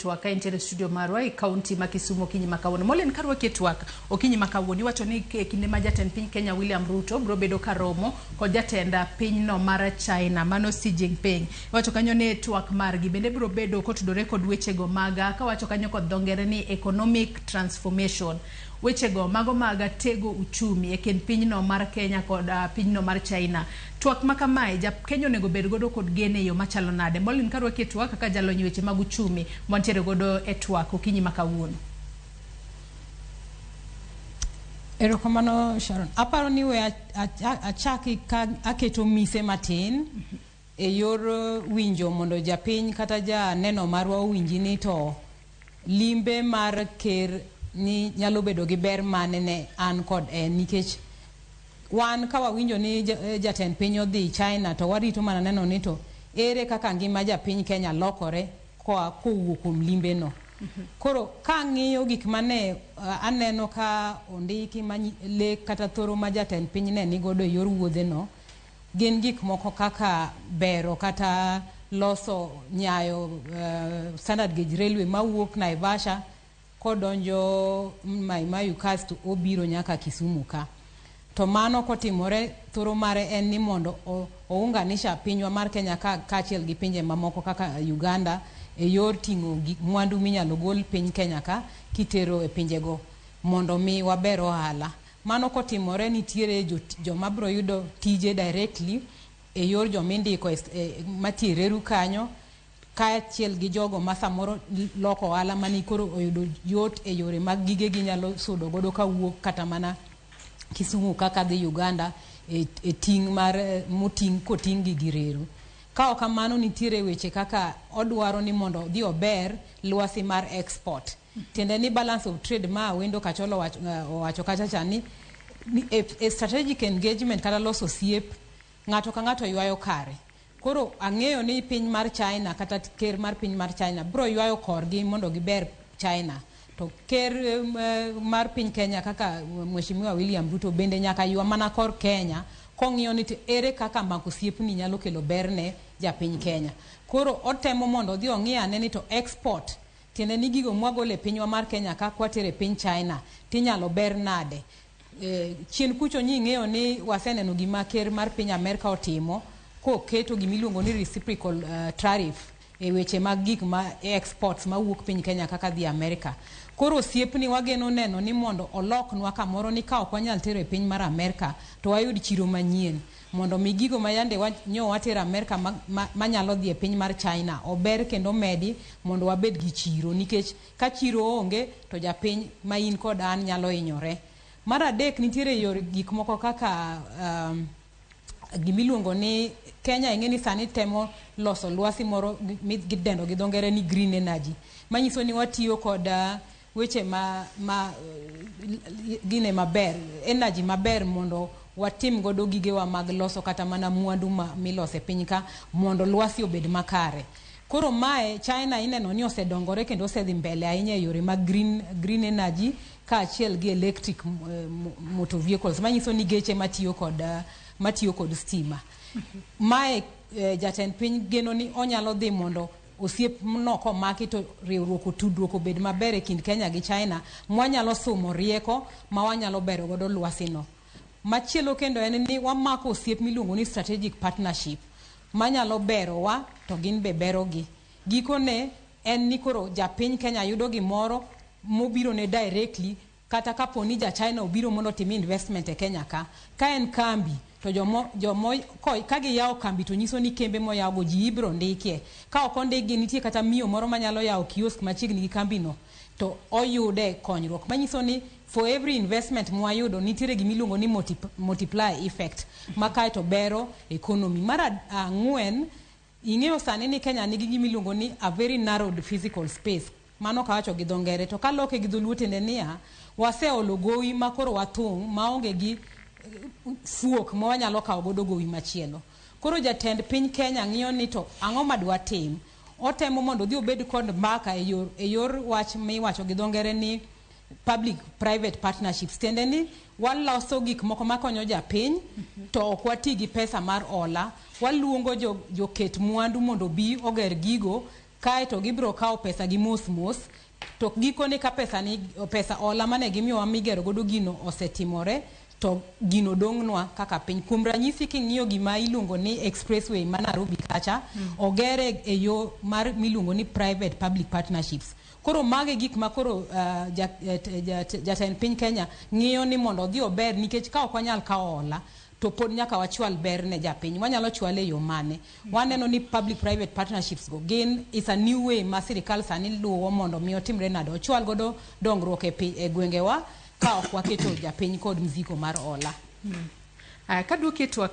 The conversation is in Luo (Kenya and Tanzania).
twak ka entiere e studio marwa e kaunti ma Kisumu okinyi ma kawuono. Molin, karwaki e twak okinyi ma kawuono, iwacho ni e kinde ma jatend piny Kenya William Ruto biro bedo ka romo kod jatend pinyno mar China mano Xi Jinping. Iwacho kanyo ni twak margi bende biro bedo kotudore kod wechego mag kawacho kanyo kod dho ngere ni economic transformation. Wechego mago mag tego uchumi e kind pinyno mar Kenya kod pinyno mar China. Twak ma kamae, ja Kenya onego bed godo kod geno e yo machalo nade? Molin karwaki e twak kaka jalony e weche mag uchumi mwantiere godo e twak okinyi ma kawuono. Erokamano Sharon. Aparo ni we achaki ka aketo mise matin e yor winjo mondo japiny kata janeno marwa owinji ni to limbe mar ker ni nyalo bedo gi ber mane ne an kod en, nikech wan ka wawinjo ni jatend piny odhi China to warito mana neno ni to ere kaka ngima japiny Kenya lokore koa kowuok kuom limbe no. Koro ka ang'iyo gik mane aneno ka ondiki ma lek kata thoro ma jatend piny ne nigodo e yor wuodhe no, gin gik moko kaka bero kata loso nyayo standard gauge railway mawuok Naivasha kodonjo Mai Mahiu kasto obiro nyaka Kisumu ka. To mano kotimore, thoro mare en ni mondo ounganisha pinywa mar Kenya ka kaachiel gi pinje mamoko kaka Uganda e yor ting'o mwandu minyalo gol piny Kenya ka kitero e pinjego mondo mi waber ohala. Mano kotimore, nitiere joma biro yudo tije directly e yor jomindiko matiyo e reru kanyo, kaachiel gi jogo ma samoro loko ohala mani koro oyudo yot e yore mag gige ginyalo sudo godo kawuok kata mana Kisumu kaka dhi Uganda e ting' mar moting' koting' gi gi reru. Ka ok kamano, nitiere weche kaka odwaro ni mondo odhi ober lwasi mar export. Tiende ni balance of trade ma Awendo Kacholo owacho kacha cha ni e strategic engagement kata loso osiep, ng'ato ka ng'ato ywayo kare. Koro ang'eyo ni piny mar China kata ker mar piny mar China biro ywayo korgi mondo giber China. To ker mar piny Kenya kaka Mheshimiwa William Ruto bende nyaka ywa mana kor Kenya kong'iyo ni to ere kaka mako osiepni nyalo kelo ber ne japiny Kenya. Koro otemo mondo odhi ong'i ane ni to export, tiende ni gigo mwagolo e pinywa mar Kenya ka kwatero e piny China tinyalo ber nade. Chien kucho nyi ing'eyo ni waseneno gima ker mar piny Amerka otimo koketo gimiluongo ni reciprocal tariff e weche mag gik ma exports mawuok piny Kenya kaka dhi Amerka. Koro osiepni wageno neno ni mondo oloknwa kamoro ni ka ok wanyal tero e piny mar Amerka to wayud chiro manyien mondo mi gigo ma yande nyo watero Amerka manyalo dhi e piny mar China ober kendo medi mondo wabed gi chiro, nikech ka chiro onge to japiny ma in kod an nyalo hinyore. Mar adek, nitiere yor gik moko kaka gimiluongo ni Kenya ing'e ni sani temo loso lwasi moro midendo gi dho ngere ni green energy, manyiso ni watiyo kod weche ma gine maber, energy maber, mondo watim godo gigewa mag loso kata mana mwandu ma miloso e piny ka mondo lwasi obed makare. Koro mae China ineno ni osedongore kendo osedhi mbele ahinya e yore mag green energy kaachiel gi electric motor vehicles, manyiso ni geche matiyo kod stima. Mae jatend piny geno ni onyalo dhi mondo osiep no komaki to riwruok otudruok obed maber e kind Kenya gi China mwanyalo sumo rieko ma wanyalo bero godo lwasi no. Machielo kendo en ni wamako osiep miluongo ni strategic partnership manyalo berowa to gin be berogi. Gikone en ni koro japiny Kenya yudo gimoro mobiro ne directly kata kapo ni ja China obiro mondo otim investment e Kenya ka en kambi to jomo ka giyawo kambi to nyiso ni kembe moyaw go ji ibiro ndikie. Ka ok ondikgi, nitie kata miyo moro manyalo yawo kiosk machiegni gi kambi no to oyude konyruok, manyiso ni for every investment mwayudo nitiere gimiluongo ni multiplier effect ma kae to bero economy. Mar ang'wen, ing'eyo sani ni Kenya nigi gimiluongo ni a very narrowed physical space. Mano kawacho gi dho ngere to kaloke gi dholuo tiende niya, waseolo gowi ma koro wathung' maonge gi fuok ma wanyalo kawo godo gowi machielo. Koro jatend piny Kenya ng'iyo ni to ang'o ma dwatim. Otemo mondo odhi obed kod mbaka e yor wach miwacho gi dho ngere ni public private partnerships, tiende ni waloso gik moko makonyo japiny to ok wati gi pesa mar hola. Waluongo joket mwandu mondo obi oger gigo. Kae to gibiro kawo pesa gi mos mos, to gikone ka pesa ni pesa hola mane gimiyowa migero godo gino osetimore, to gino dong'nwa kaka piny. Kuom ranyisi, king'iyo gima iluongo ni expressway ma Nairobi kacha, ogere e yo mar miluongo ni private public partnerships. Koro mage gik ma koro jatend piny Kenya ng'iyo ni mondo odhi ober, nikech ka ok wanyal kawo hola to pod nyaka wachwal ber ne japiny. Wanyalo chwale e yo mane? Waneno ni public private partnerships go gin is a new way ma sirikal sani luwo mondo mi otimre nade, ochwal godo dongruok e gwengewa ka ok waketo japiny kod mzigo mar hola. Kaduoki e twak.